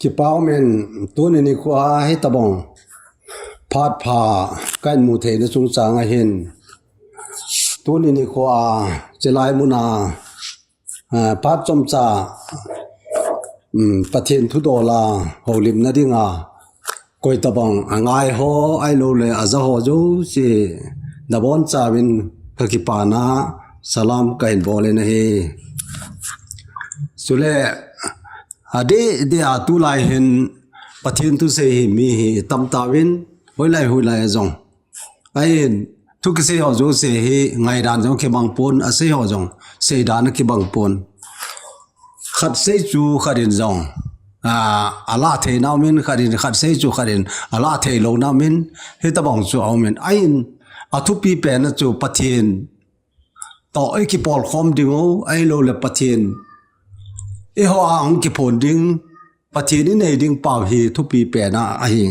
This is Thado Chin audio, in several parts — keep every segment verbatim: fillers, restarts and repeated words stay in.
Kipa umin, tuni nikho a hitabang phat pha kahin mu theina chungchang ahin, tuni nikho a chilai muna, ah, phat chomcha, um, Pathen thudol a houlimna dinga, koitabang angai ho, ahilouleh aja ho jouse, nabonchauvin kakipana salam kahin bol in ahi. Chule, adeh deh a tulai hin Pathen thusei hi mi hi tamtauvin, hoilai hoilai a jong. Ahin, thu kisei ho jouse hi ngaidan jong kibang pon, asei ho jong, seidan kibang pon. Khat sei chu khat in jong, ah, alah thei naumin, khat in, khat sei chu khat in alah thei lou naumin, hitabang chu aumin. Ahin, athupi pen a chu Pathen toh ikipolkhom ding u, ahilouleh Pathen eiho a hung kiphon ding, Pathen inei ding pau hi thupi pen a ahi.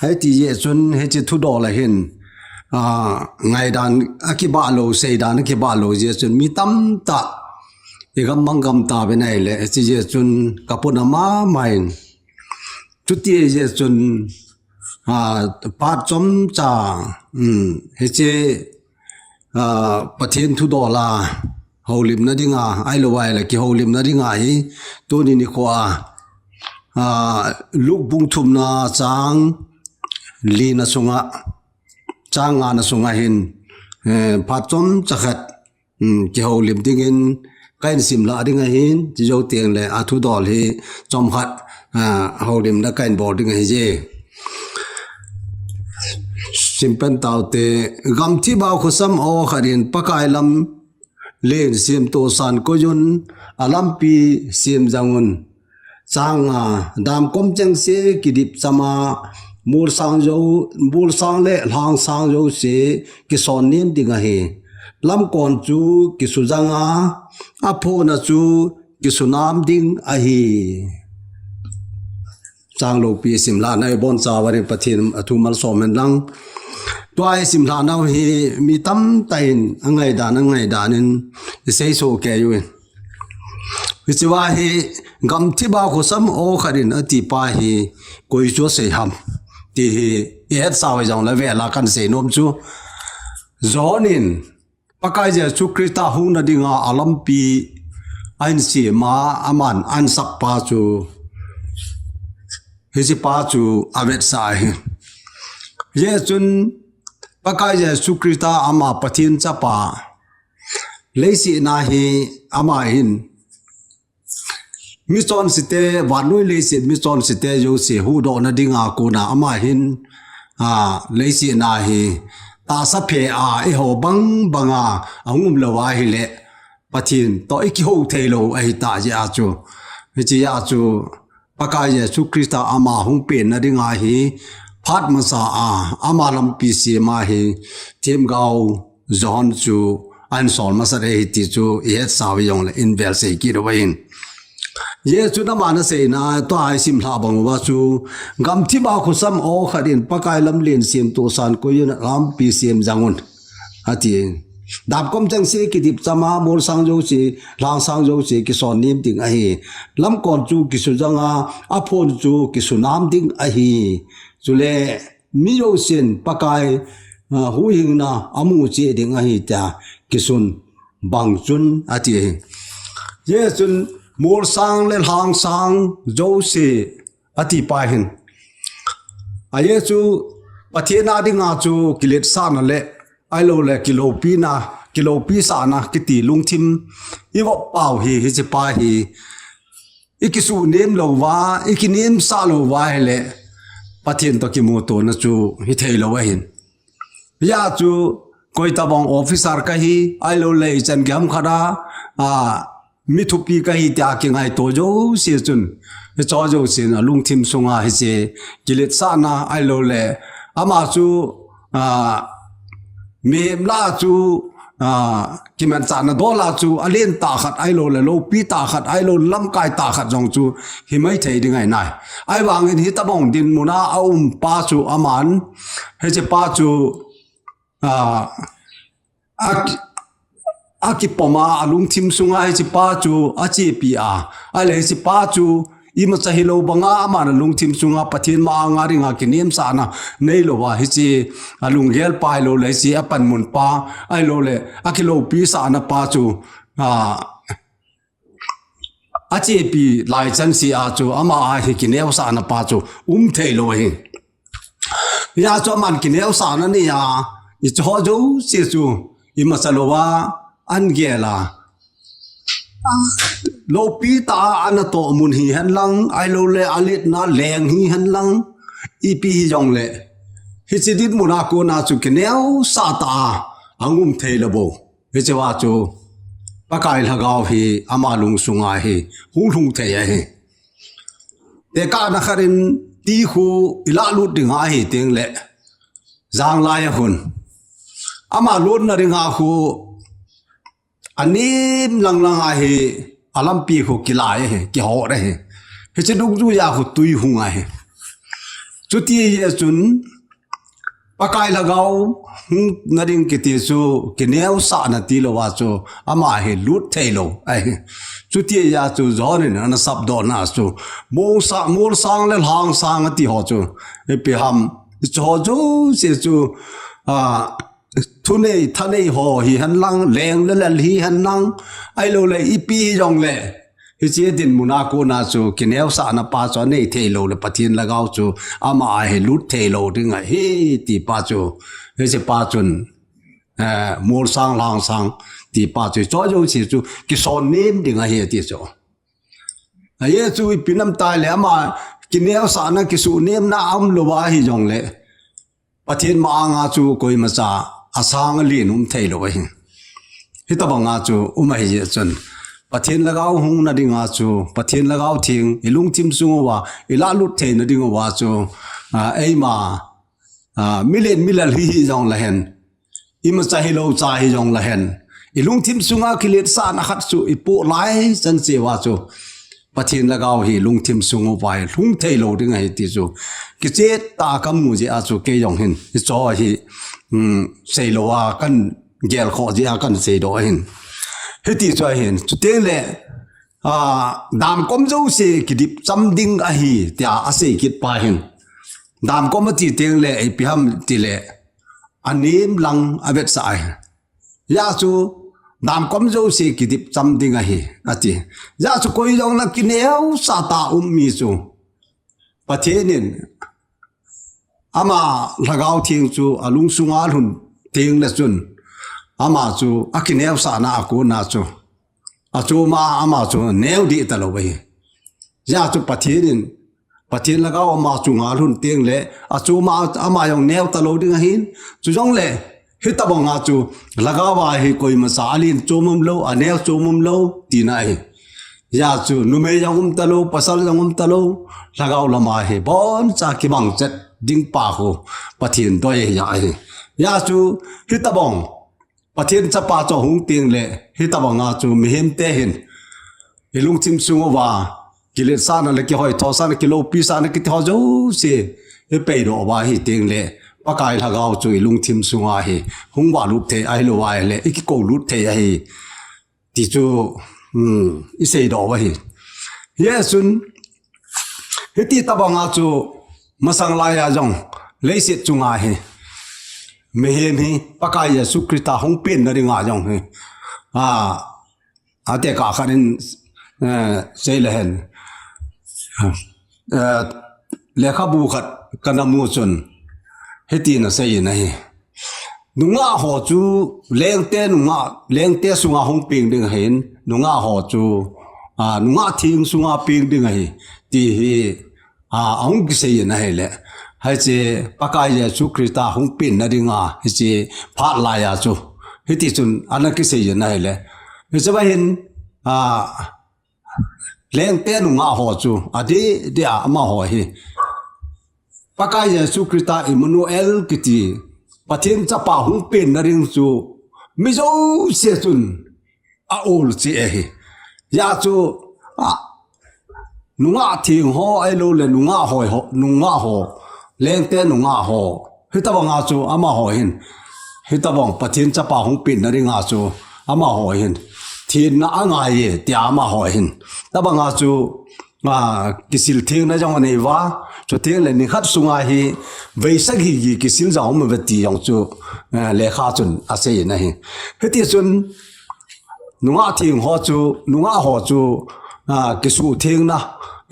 Hiti jeh chun hiche thudol a hin, ah, ngaidan akibah lou, seidan akibah lou jeh chun mi tamtah igam mang gam tauvin ahile, hiti jeh chun kapuna mama in. Chuti jeh chun, ah, phat chomcha, um, hiche, ah, Pathen thudol a houlimna dinga, ahilou ahile kihoulimna dinga hi, tuni nikho a, ah, Luke bung thumna chang lina sunga, chang ngana sunga hin, eh, phat chomcha khat, um, kihoulim dingin kahin simlha ding ahin, chujou tengle athudol hi chomkhat, ah, houlimna kahin bol ding ahije. Simpen taute, gamthip a khosam aw khat in Pakai lam len semtoh san koiyun, alampi sem jangun. Chang nga, damkom chengse kidip chama, molsang jou, molsang le lhangsang jouse kisonnem ding ahi. Lamkon chu kisujang a, aphona chu kisunam ding ahi. Chang loupi simlhana ibonchauva ding Pathen athu malsom hen lang. Tua isimlhanau hi mi tamtah in angaidan, angaidan in iseisoh kei uvin. Hichea hi gamthip a khosam aw khat in atipa hi koi chu asei ham ti hi ihetsau hijongle vela kahin seinom chu. John in Pakai Jesu Christa hungna dinga alampi ahin sema, aman ahinsakpa chu, hichepa chu avetsah ahi. Hijeh chun Pakai Jesu Christa ama Pathen chapa, leiset a hi ama hin michonsete, vannoi leiset michonsete jouse huhdohna dinga kona ama hin, a, leiset a hi tahsa phe a eiho bang banga ahung umlou ahile, Pathen toh ikihou theilou ahitah jeh a chu, hichea chu Pakai Jesu Christa ama hung penna dinga hi phat masa a ama lampi sema hi themgao John chu ahinsol masat ahi ti chu ihetsau hijongle invel sei kit uvin. Jesun ama naseina tua isimlha bang uva chu, gamthip a khosam aw khat in Pakai lam len semtoh san koiyun, alampi sem jangun, ati. Damkom chengse kidip chama, molsang jouse, lhangsang jouse kisonnem ding ahi. Lamkon chu kisujang a, aphon chu kisunam ding ahi. Chule mi jousen Pakai, a, huhhingna amu cheh ding ahi tia kisun bang chun ati ahi. Jesun molsang le lhangsang jouse atipa hin, a, Jesu Pathen a dinga chu kiletsahna le ahiloule kiloupina, kiloupisahna kiti lungthim ivop pau hi, hichepa hi ikisuhnem louva, ikinemsah louva ahile Pathen toh kimutona chu hitheilou ahin. Hijeh chun koitabang officer kahi, ahiloule ichan gei ham khat a, a, mi thupi kahi tia kingaito jouse chun, hicheho jousen alungthim sunga hiche kiletsahna ahiloule ama chu, a, mihem lah a chu, a, kimanchahna dol a chu alen tah khat ahiloule loupi tah khat ahiloule lamkai tah khat jong chu himai thei ding ahinai. Ahivangin hitobang dinmun a aumpa chu aman, hichepa chu, a, a, akipom a, alungthim sunga hichepa chu achepi a, ahile hichepa chu imacha hilou banga aman alungthim sunga Pathen ma-anga dinga kinemsahna neilouva, hiche alunggel pa ahilouleh hiche apanmun pa ahilouleh akiloupi sahna pa chu, a, achepi lai chan sea chu ama a hi kineosahna pa chu umthei lou ahi. Hijeh chun aman kineosahna neia, hicheho jouse chu imacha louva ahin gel a, loupi tah a anatoh mun hihen lang, ahilouleh aletna leng hihen lang, ipi hijongleh, hiche dinmun a kona chu kineosah tah a ahung umthei lou bou. Hichea chu Pakai Lhagao hi ama lungsunga hi hung lhung thei ahi. Tekahna khat in ti khu ilahlut ding ahi tengleh, janglai a khun ama lutna dinga khu anem lang lang ahi, alampi khu kilai ahi, kihot ahi. Hiche dungjuia khu twi hung ahi. Chuti jeh chun Pakai Lhagao hungna ding kiti chu kineosahna tilouva chu ama hi lut theilou ahi. Chuti jeh a chu John in ana sapdohna chu, molsang, molsang le lhangsang atiho chu ipi ham, hicheho jouse chu, a, thunei thanei ho hihen lang, leng le lel hihen lang, ahilouleh ipi hijongleh, hiche dinmun a kona chu kineosahna pa chu anei theilou leh Pathen Lhagao chu ama a hi lut theilou ding ahi ti pa chu, hiche pa chun, eh, molsang lhangsang ti pa chu, hicheho jouse chu kison nem ding ahi ati chu. Ajeh chu ipi ham itileh ama kineosahna kisuhnemna aumlouva hijongleh, Pathen ma-anga chu koimacha asang alen um theilou ahi. Hitobanga chu um ahi jeh chun, Pathen Lhagao hungna dinga chu, Pathen Lhagao Theng ilungthim sung uva ilahlut theina dinguva chu, a, eima, a, milen milal hi hijonglehen, imacha hilou cha hijonglehen, ilungthim sunga kiletsahna khat chu ipoh lai chan cheh uva chu, Pathen Lhagao hi lungthim sung uva hi lhung theilou ding ahi ti chu kicheh tah a kamu jeh a chu kei jong hin hicheho hi, um, seilouva kahin gelkhoh jeh a kahin seidoh ahin. Hiti chu ahin, chutengleh, a, damkom jouse kidip cham ding ahi tia asei kit pa hin, damkom ati tengleh ipi ham itileh, anem lang avetsah ahi. Hijeh chu damkom jouse kidip cham ding ahi ati. Hijeh chu koi jongleh kineosah tah a um mi chu Pathen in ama Lhagao Theng chu alungsunga alhun tengleh chun, ama chu akineosahna a kona chu achom a ama chu neo deh talou ahi. Hijeh chu Pathen in, Pathen Lhagao ama chunga alhun tengleh achom a ama jong neo talou ding ahin. Chujongleh hitobanga chu Lhagao a hi koimacha alen chom umlou, aneo chom umlou tina ahi. Hijeh chu numei jong um talou, pasal jong um talou, Lhagao lama hi boncha kimang chet ding pa khu Pathen doi ahi. Hijeh chu hitobang Pathen Chapa chu ahung tengleh hitobanga chu mihemte hin ilungthim sung uva kiletsahna le kihoithosahna, kiloupisahna kitiho jouse ipeidoh uva hi tengleh, Pakai Lhagao chu ilungthim sunga hi hung valut thei ahilouva ahileh ikikoulut thei ahi ti chu, um, iseidoh u ahi. Hijeh chun hiti tobanga chu masang laiya jong leiset chunga hi mihem hi Pakai Jesu Christa hung penna dinga jong hi, a, atekah khat in, eh, seilehen, eh, lekhabu khat kana mu chun hitin aseiyin ahi. Nungah ho chu lengte nungah, lengte sunga hung peng ding ahin, nungah ho chu, a, nungah theng sunga peng ding ahi ti hi, a, ahung kiseiyin ahileh, hiche Pakai Jesu Christa hung penna dinga hiche phat laiya chu hiti chun ana kiseiyin ahileh, hiche va hin, a, lengte nungah ho chu adeh deh a amaho hi Pakai Jesu Christa Emmanuel kiti Pathen Chapa hung penna ding chu mi jouse chun a-ol cheh ahi. Hijeh chu, a, nungah theng ho ahilouleh nungah hoi ho, nungah ho, lengte nungah ho, hitobanga chu amaho hin, hitobang Pathen Chapa hung penna dinga chu amaho hin thenna angaiye tia amaho hin, tobanga chu a, kisil thengna jong anei uva, chuteng le nikhat sunga hi vei sagi kisil jong um uve ti jong chu, a, lekha chun asei in ahi. Hiti chun nungah theng ho chu, nungah ho chu, a, kisuh thengna,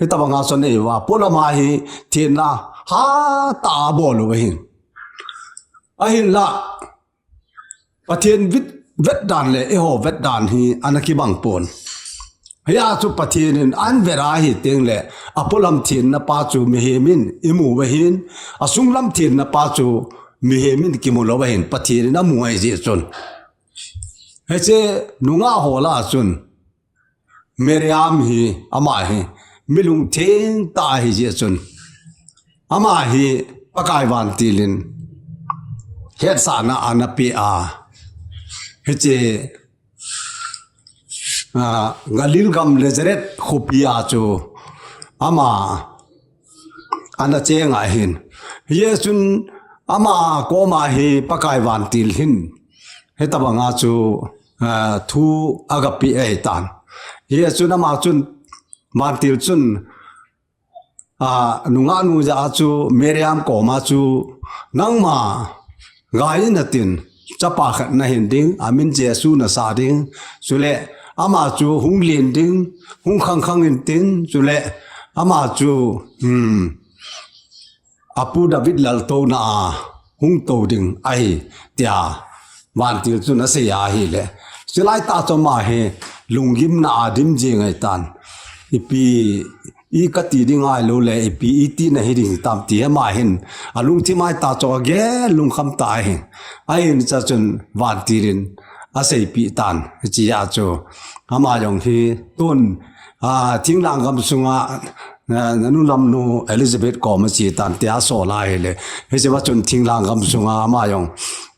hitabanga chu anei uva, polama hi thenna hatah a bol u ahin. Ahinla, Pathen vet, vetdan le eiho vetdan hi ana kibang pon. Hia chu Pathen in ahin vet ahi teng le, apolam thenna pa chu mihem in imu u ahin, asunglam thenna pa chu mihem in kimu lou u ahin, Pathen in amu ahi jeh chun. Hiche nungah ho lah a chun, Miriam hi, ama hi, mi lungtheng tah ahi jeh chun, ama hi Pakai vantil in hetsahna ana pe a. Hiche, a, Galil gam Nazareth khopi a chu ama ana cheng ahin. Hijeh chun ama koma hi Pakai vantil hin hitabanga chu, a, thu aga pe ahitan. Hijeh chun ama chun, vantil chun, a, nungah nu jah a chu Miriam koma chu, nangma gai in atin, chapa khat nahin ding, amin Jesu nasah ding, chule ama chu hung len ding, hung khangkhang intin, chule ama chu, hmm, apu David laltouna a hung tou ding ahi, tia vantil chun asei ahile, chulai tah chu ama hi lunggimna a dim jeng ahitan. Ipi i kati ding ahilou le, ipi iti nahi ding tam ti ama hin alungthim ahi tah chu agel lungkham tah ahi. Ahin chachun vantil in aseipeh tan, hichea chu ama jong hi tun, a, thinglhang gam sunga, a, nanu lamnu Elizabeth koma che tan tia asol ahile, hichea chun thinglhang gam sunga ama jong,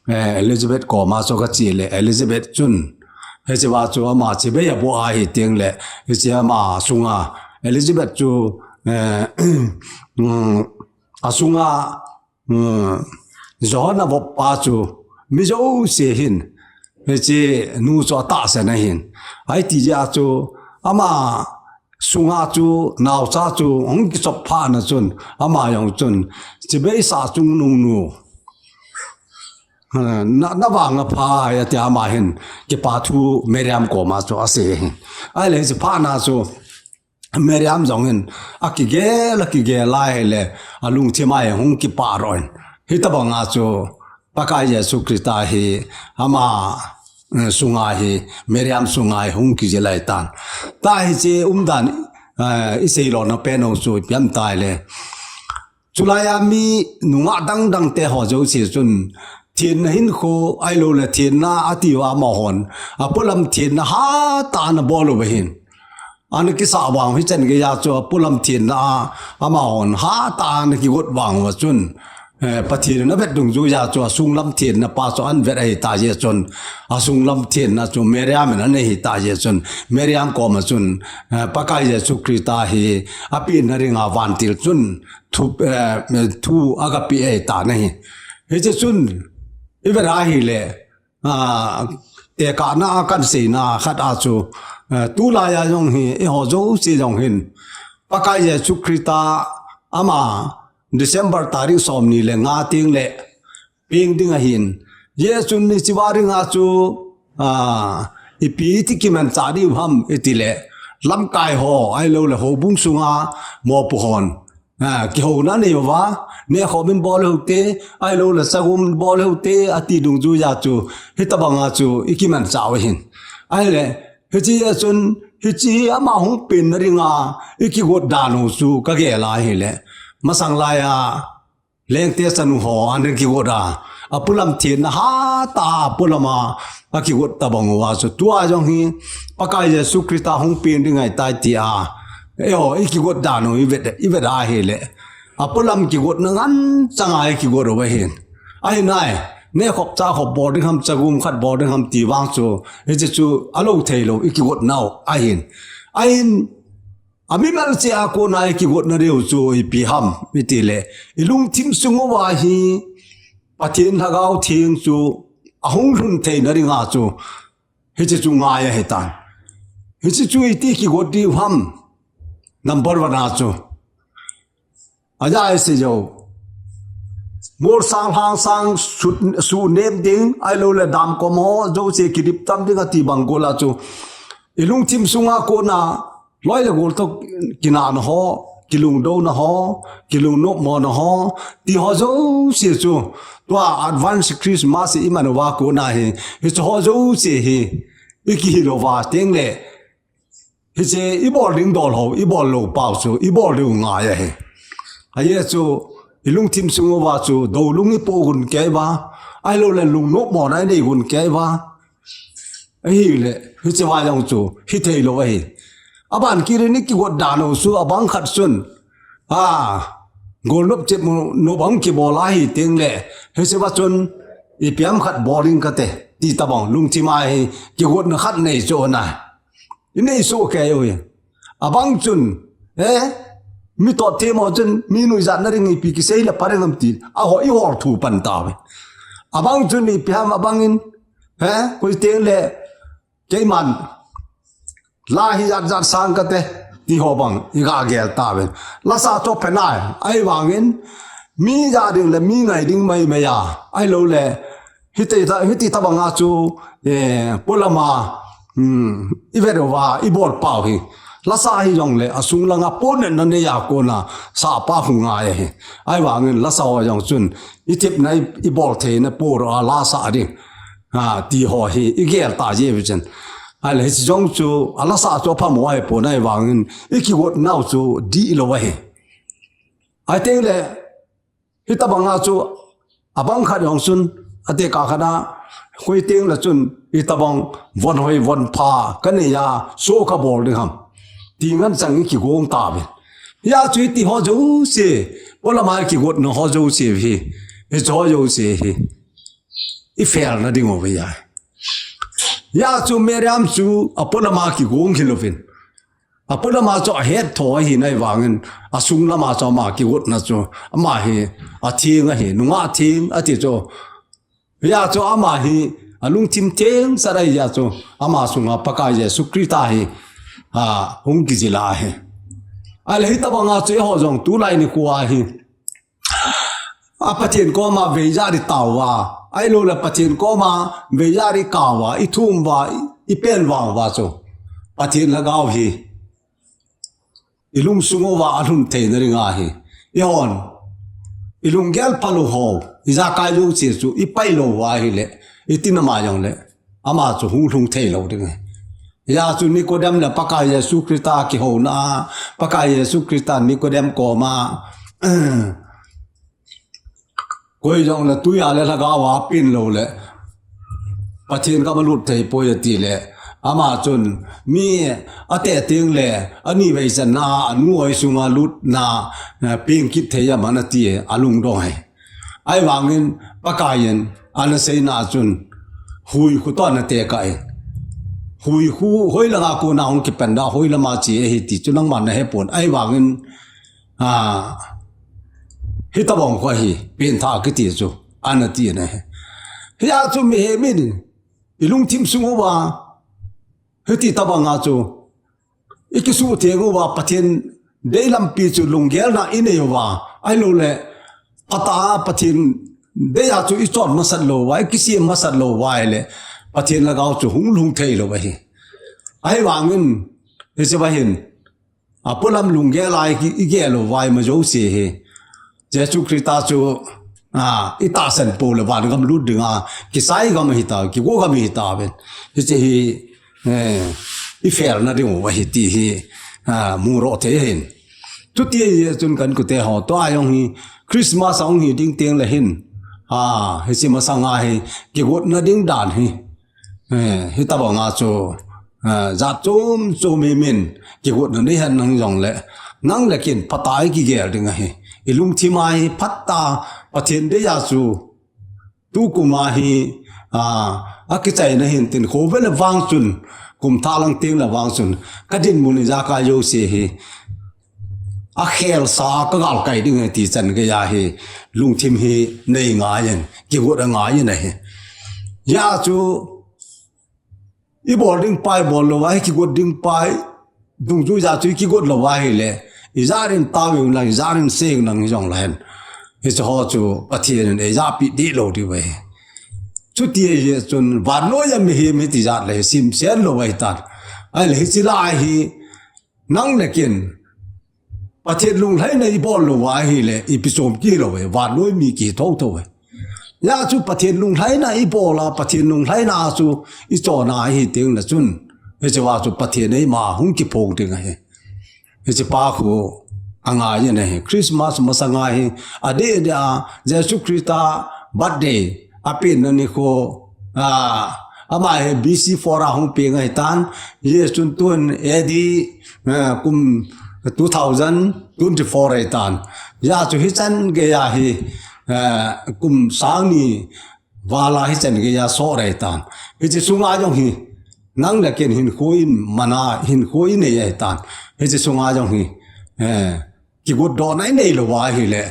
eh, Elizabeth koma chu aga che le, Elizabeth chun, hichea chu ama chibai aboh ahi teng le, hichea ama sunga, Elizabeth chu, eh, um, asunga, um, John avop pa chu mi jouse hin, hiche nu chu atahsan ahin. Ahi tijeh a chu ama sunga chu naocha chu hung kichop phat na chun, ama jong chun, chibai sah chungnung nu, na, na vang apha e, atia ama hin kipa thu Miriam koma chu asei ahin. Ahile hiche phat na chu Miriam jong hin akigel, akigel ahile, alungthim a hi hung kipah ro in. Hitabanga chu Pakai Jesu Christa hi ama, eh, sunga hi, Miriam sunga hi hung kijil ahitan. Tua hiche umdan, eh, isei lona pen u chu ipi ham itile, chulai a mi nungah dangdang te ho jouse chun, thenna hinkho ahilou le thenna ati uva amahon, apolam thenna hatah a ana bol uva ahin. Ana kisah vang u hichan geiya chu apolam thenna a amahon hatah a ana kigot vang uva chun, eh, Pathen in avet dungjuiya chu asunglam thenna pa chu ahin vet ahitah jeh chun, asunglam thenna chu Miriam in anei ahitah jeh chun, Miriam koma chun, eh, Pakai Jesu Christa hi apenna dinga vantil chun thu, eh, thu aga pe ahitan ahi. Hiche chun ivet ahile, a, tekahna a kahin seina khat a chu, eh, tulai a jong hi, eiho jouse jong hin, Pakai Jesu Christa ama December tarik somni le nga teng le peng ding ahin. Jesu nichiva dinga chu, a, ipi iti kimanchah diu ham itile, lamkai ho ahilou le houbung sunga mopo hon, a, kihouna nei uva, nehkhom in bol u hite, ahilou le chagum bol u hite, ati dungjuiya chu, hitabanga chu ikimanchah u ahin. Ahile, hiche a chun, hiche ama hung penna dinga ikigot dan u chu kagel ahile, masang laiya lengte chanu ho ana kigot a, apolam thenna hatah a apolam a akigot tabang uva chu, tua jong hi Pakai Jesu Christa hung pen ding ahitai tia, eiho ikigot dan u ivet, ivet ahile, apolam kigotna ngen changa ikigot uva ahin. Ahinai, nehkhom chahkhom bol ding ham, chagum khat bol ding ham ti vang chu, hiche chu alou theilou ikigotnau ahin. Ahin, amimal cheh a kona ikigotna diu chu ipi ham itile, ilungthim sung uva hi Pathen Lhagao Theng chu ahung lhun theina dinga chu, hiche chu ngai ahitan. Hiche chu iti kigot diu ham? number one a chu. Aja isi jo. Mol sang hang sang su, su nem ding, ahilou le dam kom ho, jo se kidip tam ding ati bang gol a chu. I lungthim sunga kona, loi le gol to kinahna ho, kilungdona ho, kilungnopmona ho, ti ho jo se chu. Tua advance Christmas i man uva kona hi, hiche ho jo se hi, i kihil uva teng le. Hiche i bol ding dol ho, i bol lou pau chu, i bol ding ngai ahi. Ahi chu, i lungthim sung uva chu, do lung i po gun kei va, ahilou le lungnopmona i nei gun kei va. Ahile, hiche va jong chu, hithei lou ahi. Aban kit in i kigot dan u chu, abang khat chun. A, golnop chep mu, nop ang kibol ahi teng le, hiche va chun, ipi ham khat bol ding kate, ti tabang, lungthim a hi, kigotna khat nei chu na. I nei soh kei u hi. Abang chun, eh, mi toh them ho chun, mi nuijat na ding ipi kisei le pha ding ham ti, a ho i hol thu pan tauve. Abang chun ipi ham abang in, eh, koi teng le, keiman, la hi jat jat sang kate, ti ho bang, i ga gel tauve. Lasa chu phenai, ahivangin, mi ja ding le, mi ngai ding mai mai a, ahilou le, Hiti ta, hiti tabanga chu, eh, polama, hmm, i vet uva, i bol pau hi. Lasa hi jong le, asung langa ponetna nei a kona, sa pa hu ngai ahi. Ahivangin lasa ho jong chun, i thepna i, i bol theina por a lasa ding. A, ti ho hi, i gel ta je ve chen. Ahile hiche jong chu, a lasa chu aphamo ahipon ahivangin, i kigot nau chu, dihlou ahi. Ahi teng le, Hitabanga chu abang khat jong chun, atekah khat a, koi teng le chun, hitabang von hoi von pha, ka nei a, so ka bol ding ham. Ti ngen chang i kigong tauve. Hia chu hiti ho jouse, polama kigotna ho jouse hi, hiche ho jouse hi. I fail na ding uve ahi. Hia chu Miriam chu, apolama kigong hilouvin. Apolama chu ahet tho ahi nai vangin, asung lama chu ama kigotna chu, ama hi, atheng ahi, nungah theng, ati chu. Hia chu ama hi, alungthim theng sat ahi hia chu, ama sunga Pakai Jesu Christa hi, a, hung kijil ahi. Ahile hitabanga chu eiho jong tulai nikho a hi. A Pathen koma veijat i tao uva, ahilou le Pathen koma veijat i kah uva, i thum uva, i, i pen vang uva chu. Pathen lhagao hi. I lungsung uva alhun theina ding ahi. Eihon. I lunggel phalou ho. Ijakai jouse chu. I pailou uva ahile. Iti nama jong le. Ama chu hung lhung thei lou ding ahi. Hia chu Nicodemus le Pakai Jesu Christa kihouna, Pakai Jesu Christa Nicodemus koma, koi jong le tui a le lhagao a pin lou le, Pathen gam a lut thei poi ati le, ama chun mi ate teng le, ani vei channa, anu hoi sunga lutna, eh, peng kit thei aman ati, alungdong ahi. Ahivangin Pakaiyin ana seina chun huikhu toh ana tekah in. Huikhu hoilanga kona hung kipan da hoilama che ahi ti chu nangman nahe pon. Ahivangin, a, hitabang kho hi, pengthah kiti chu, ana ti ahi. Hia chu mihem in, i lungthim sung uva, hiti tabanga chu, i kisuhtheng uva Pathen deilampi chu lunggelna i nei uva. Ahilou le, phatah a Pathen dei a chu i chon masat lou uva, i kisem masat lou uva ahile, Pathen lhagao chu hung lhung thei lou ahi. Ahivangin, hiche va hin, apolam lunggel a i ki, i gel uva ima jouse hi. Jesu Christa chu, a, i tahsan pou le van gam lut dinga, kisai gam hita, kigo gam hita ven. Hiche hi, eh, i fail na ding u ahi ti hi, a, mudoh thei ahin. Chuti ahi chun ka inkote ho, tua jong hi Christmas a hung hi ding teng le hin, a, hiche masanga hi kigotna ding dan hi, eh, hitabanga chu, eh, jat chom chom hi min kigotna nei hen nang jong le, nang le ken phatah a i kigel ding ahi. I lungthim a hi phatah a Pathen dei a chu, Tukum a hi, a, akichaina hin tin khovel le vang chun, kum thah lang teng le vang chun, ka dinmun ijakai jouse hi, akhel sa ka galkai ding ahi ti chan geiya hi, lungthim hi nei ngaiyin, kigot angaiyin ahi. Hia chu, i bol ding pa i bol lou a, i kigot ding pa i dungjui ja chu i kigot lou ahile, i jarin tao u lang, i jarin sei u lang hi jong lahen. Hiche ho chu Pathen in ei japi dih lou diu ahi. Chuti ahi chun, vannoi a mihem hiti jat le hi simsen lou ahi tan. Ahile hiche lai hi, nang le ken, Pathen lunglhaina i bol lou ahile, ipi chom kit lou ahi, vannoi mi kihi thotho ahi. Hijeh chun Pathen lunglhaina i bol a, Pathen lunglhaina chu i chon a ahi teng le chun, hiche va chu Pathen eima hung kiphong ding ahi. Hiche pa khu angai in ahi. Christmas masanga hi, adeh deh a, Jesu Christa birthday, apenna nikho, a, ama hi B C four a hung peng ahi tan, hijeh chun tun A D, a, kum two thousand twenty-four ahi tan. Hijeh chun hichan geiya hi, a, kum sang ni val a hichan geiya soh ahi tan. Hiche sunga jong hi, nang le ken hinkho i man a, hinkho i nei ahi tan. Hiche sunga jong hi, eh, kigotdohna i nei lou ahile,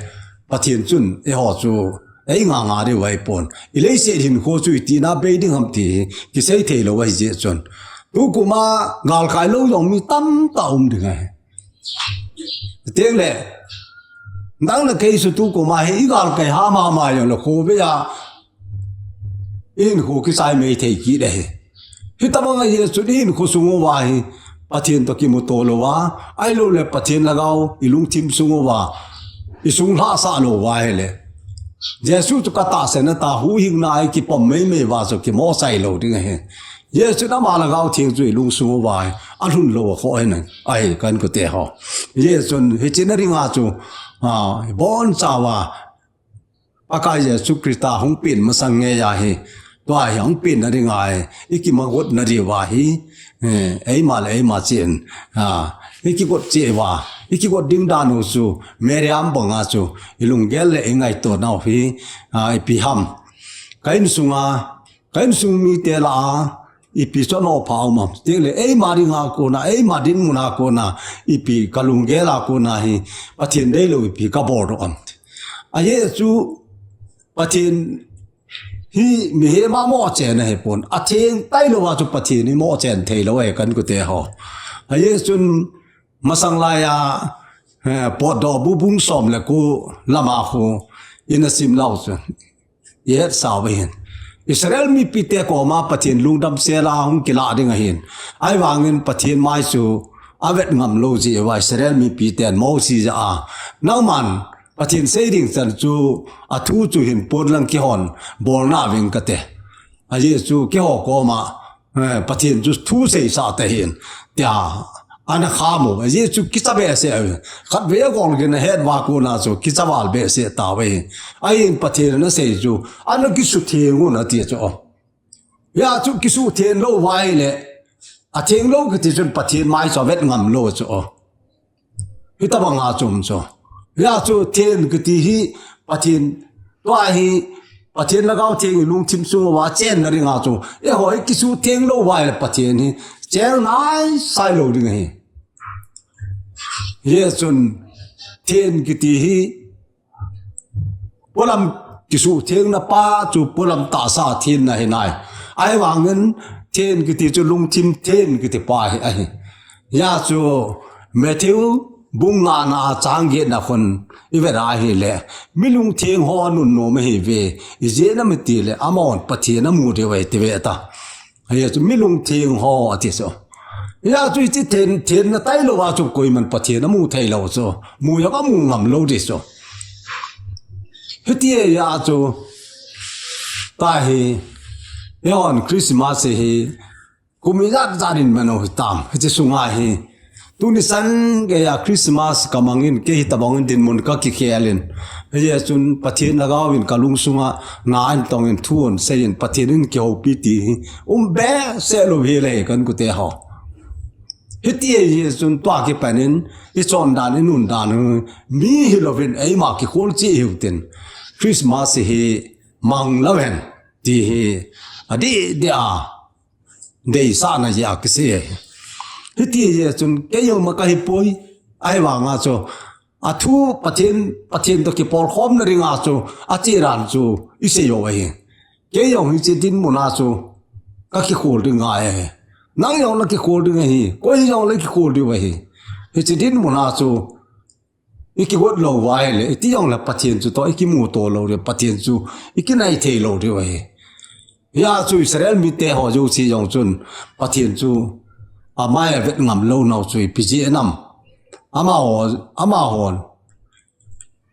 Pathen chun eiho chu ei nganga diu ahi pon. I leiset hinkho chu i tina bei ding ham ti hi kisei thei lou ahi jeh chun. Tukum a galkai lou jong mi tamtah um ding ahi. Teng le, nang le kei chu tukum a hi i galkai ham ham a jong le, khovei a i hinkho kichai mei thei kit ahi. Hitobang ahi chun i hinkho sung uva hi Pathen toh kimuto lou a, ahilou le Pathen lhagao i lungthim sung uva i sung lhahsah lou uva ahile, Jesu chu ka tahsan a ta, huhhingna a i kipom mei mei uva chu kimo chai lou ding ahi. Jesu in ama lhagao theng chu i lungsung uva hi alhun lou a kho ahi nai, ahi ka inkote ho. Hijeh chun hiche na dinga chu, a, ibon chauva Pakai Jesu Christa hung pen masang ngeiya hi, tua hi hung penna dinga hi, i kimangot na diuva hi, eh, eima le eima cheh in, a, i kigot cheh uva, i kigot ding dan u chu, Mariam banga chu, i lunggel le i ngaito nau hi, a, ipi ham. Ka insunga, ka insung mite lah a, ipi chu anoh pha um am. Teng le, eima dinga kona, eima dinmun a kona, ipi ka lunggel a kona hi, Pathen deilou ipi ka bol doh am. Ajeh chu, Pathen hi mihem a mochen ahi pon. Atheng tailou a chu Pathen hi mochen thei lou ahi ka inkote ho. Ajeh chun masang laiya, eh, Potdohbu bung som le ko lama khu i na sim leu chun i hetsa uva hin, Israel mipite koma Pathen lungdam sela hung kilah ding ahin. Ahivangin Pathen mai chu avet ngam lou jeh uva Israel mipiten Mosi jah a, nangman Pathen sei ding chan chu, athu chu hin pon lang keihon bolna veng kate. Ajeh chu keiho koma, eh, Pathen chu thu seisah tahih in, tia ana kham u. Ajeh chu kicha behseh u. Khatvei agol gin ahet uva kona chu kicha val behseh tauve. Ahin Pathen in asei chu, ana kisutheng un ati chu. Hijeh chun kisutheng lou uva ahile, atheng lou kiti chun Pathen mai chu avet ngam lou chu. Hitobanga chu um chu. Hijeh chun then kiti hi Pathen, tua hi Pathen lhagao theng i lungthim sung uva chenna dinga chu, eiho hi kisutheng lou uva ahile Pathen hi cheng naisai lou ding ahi. Hijeh chun then kiti hi polam kisuhthengna pa chu polam tahsa thenna ahi nai. Ahivangin then kiti chu lungthim then kiti pa hi ahi. Hijeh chun Matthew bung ngana a chang getna khun i vet a ahile, mi lungtheng ho anunnom ahiuve, ijeh inem itile amahon Pathen amu diu ahi ati ve ta. Hijeh chun mi lungtheng ho ati chu. Hijeh chun hiche then, thenna tailou a chu koiman Pathen amu thei lou chu. Mu jong amu ngam lou ding chu. Hiti ahijeh chun, tua hi, eihon Christmas hi, kum ijat jat in man u hitam, hiche sunga hi. Tuni chan geiya Christmas ka mangin, kei hitobangin dinmun ka kikhel in. Hijeh chun Pathen lhagao in ka lungsunga na ahin tongin thu ahin seiyin Pathen in kihoupi ti hi um behseh lou hile ka inkote ho. Hiti ahijeh chun tua kipan in i chondan i nundan u mi hilouvin eima kikhol cheh hiu tin. Christmas hi mang lou hen ti hi adih dih a deisahna jeh a kisei ahi. Hiti ahijeh chun kei jong ma kahi poi, ahivanga chu athu Pathen, Pathen toh kipolkhomna dinga chu ache dan chu i sei u ahi. Kei jong hiche dinmun a chu ka kikhol ding ngai ahi. Nang jong nakikhol ding ahi, koi jong nakikhol ding ahi. Hiche dinmun a chu ikigot lou uva ahile, iti jongle Pathen chu toh ikimuto lou ding, Pathen chu ikinai thei lou ding ahi. Hia chu Israel mite ho jouse jong chun Pathen chu amai avet ngam lou nau chu ipi jeh ham. Amaho, amahon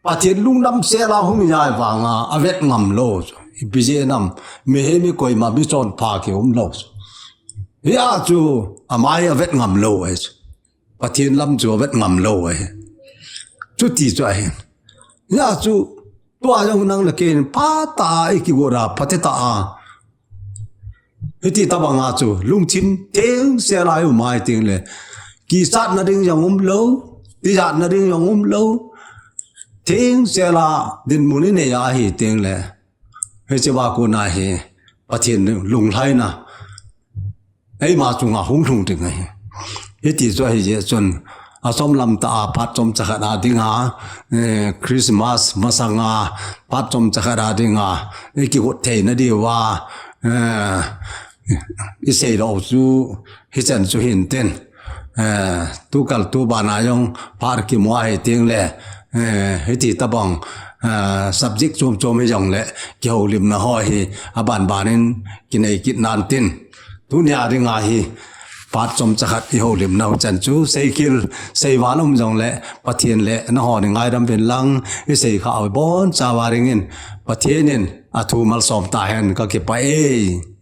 Pathen lungdam sela hung jai vanga avet ngam lou chu ipi jeh ham. Mihem hi koima michonpha kium lou chu. Hia chu amai avet ngam lou ahi chu. Pathen lam chu avet ngam lou ahi. Chuti chu ahi. Hia chu tua jong nang le kei in phatah a ikigot a, phatah a, hiti tabanga chu lungthim thengsel a i um a ahitengle, kichatna ding jong um lou, tijatna ding jong um lou, thengsel a dinmun inei a ahitengle, hiche a kona hi Pathen lunglhaina eima chunga hung lhung ding ahi. Hiti chu ahi jeh chun, achom lam tah a phat chomcha khat a dinga, eh, Christmas masanga phat chomcha khat a dinga ikigot theina diuva, eh, isei lou chu hichan chu hintin. Eh, tukal tubana jong phat kimu a ahitengle, eh, hiti tabang, eh, subject chom chom hijongle kihoulimna ho hi abanbanin kinei kit nantin. Tunia dinga hi phat chomcha khat ihoulimnau chan chu seikhel, seival um jongle Pathen le nahon ngaidam uvin lang, isei khah u bonchauva dingin Pathen in athu malsom tahen, kakipah e.